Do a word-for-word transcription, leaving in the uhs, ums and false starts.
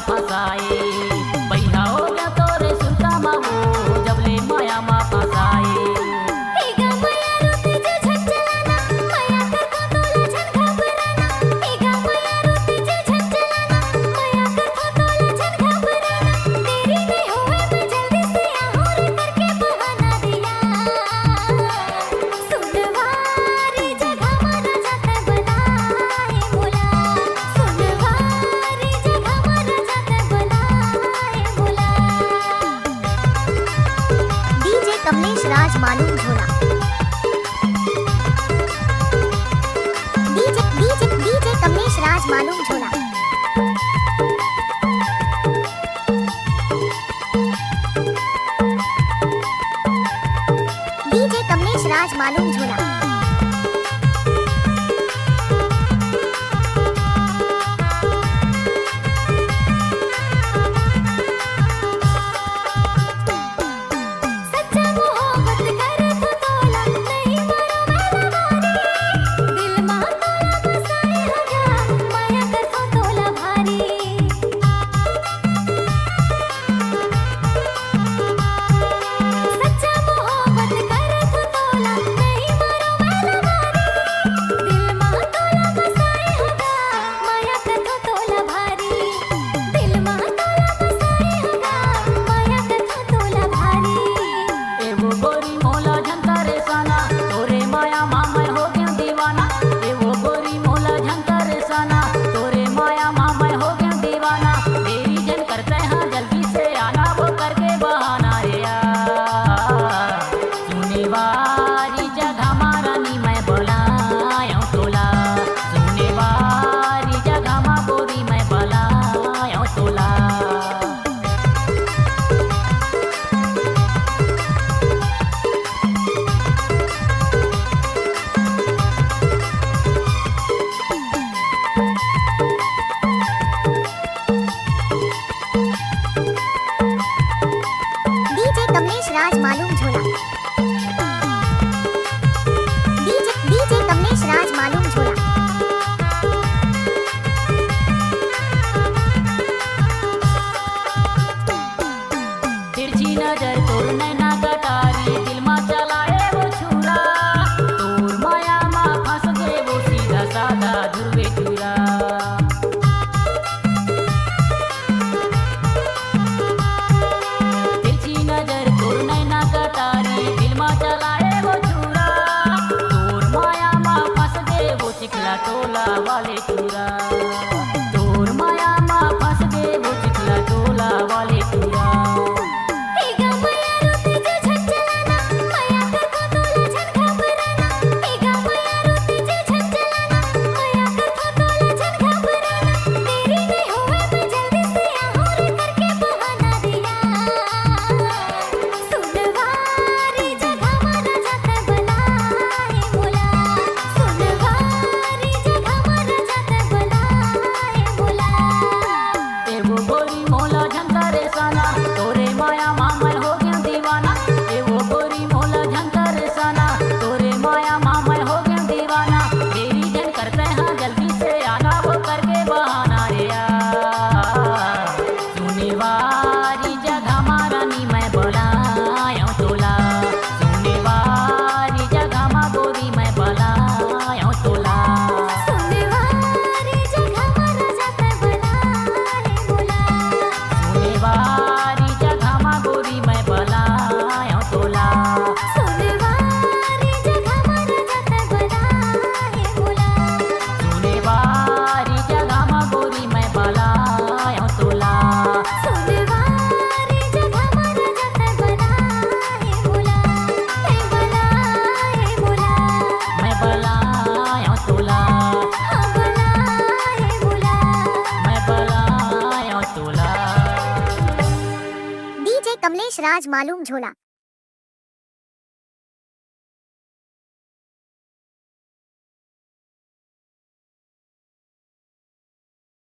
फसाए। बइहा हो गया तोरे सुरता मा हो, जब ले माया मा फसाए। डीजे कमलेश राज मालूम झोला। डीजे डीजे डीजे कमलेश राज मालूम झोला। डीजे कमलेश राज मालूम झोला। डीजे कमलेश राज मालूम झोला। डीजे डीजे कमलेश राज मालूम झोला। तिरछी नजर तोर नैना कटारी, दिल मा चलाए वो छुरा। तोर माया मा फंस गे वो सीधा साधा धुरवे टूरा। तिरछी नजर तोर नैना कटारी, दिल मा चलाए वो छुरा। तोर माया मा फंस गे वो चिखला टोला वाले टूरा। तोर माया मा फंस गे वो चिखला टोला वाले टूरा। डीजे कमलेश राज मालूम झोला।